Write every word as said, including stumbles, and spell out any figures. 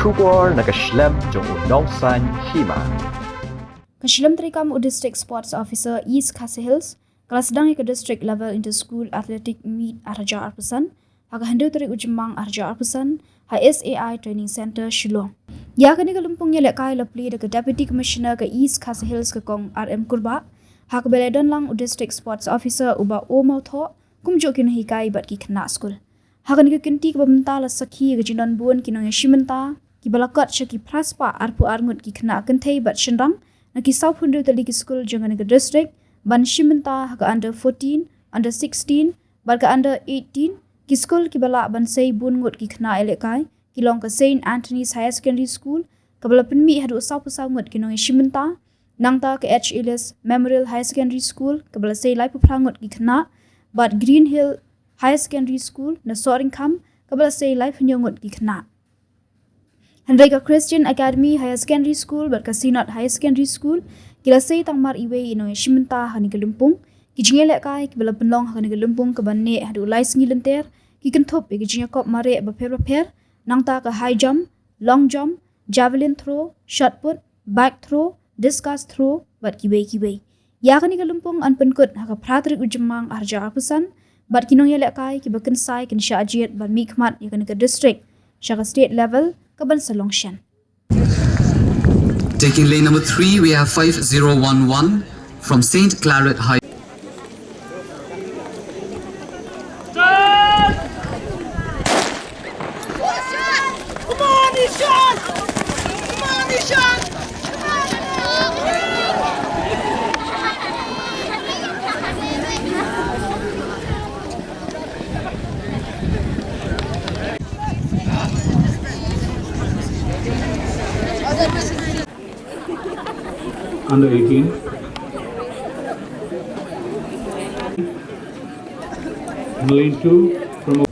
Khubor na ka shlem jong u Nongsaiñ Hima. Ka shlem treikam u District Sports Officer East Khasi Hills ka la sdang ïa ka District Level Inter School Athletic Meet arhajar arphew san ha ka hynriew tarik u Jymmang arhajar arphew san ha S A I Training Centre, Shillong. Ïa kane ka lympung ïalehkai la plie da ka Deputy Commissioner ka East Khasi Hills ka Kong R M Kurbah, ha kaba la don lang u District Sports Officer u Bah O Mawthoh, kumjuh ki nonghikai bad ki khynnah skul. Ha kane ka kynti kaba mynta la sakhi ïa ka jingdon bun ki nongïashim bynta kiba la kot sha ki phra spah arphew ar ngut ki khynnah kynthei bad shynrang na ki sawphew hynriew tylli ki skul jong kane ka district ban shim bynta ha ka under fourteen, under sixteen bad ka under eighteen. Ki skul kiba lah ban sei bun ngut ki khynnah ïalehkai ki long ka Saint Anthony's Higher Secondary School kaba la pynmih haduh sawphew saw ngut ki nongïashim bynta, nangta ka H Elias Memorial Higher Secondary School kaba la sei laiphew phra ngut ki khynnah, bad Green Hill Higher Secondary School na Sohryngkham kaba la sei laiphew hynñiew ngut ki khynnah. Hynrei ka Christian Academy Higher Secondary School bad ka Synod Higher Secondary School ki la sei tang mar iwei i nongïashim bynta ha kane ka lympung. Ki jingïalehkai kiba la pynlong ha kane ka lympung kaba neh haduh lai sngi lynter ki kynthup ïa ki jingïakop mareh bapher bapher, nangta ka high jump, long jump, javelin throw, shot put, bag throw, discus throw bad kiwei kiwei. Ïa kane ka lympung yn pynkut ha ka phra tarik u Jymmang arhajar arphew san bad ki nongïalehkai kiba kynsai kin shah jied ban mihkhmat ïa kane ka district sha ka state level kaban sa long shen. Taking lane number three, we have five zero one one from Saint Claret High. Come on, Ishan! Come on, Ishan! Under eighteen. In lane two, from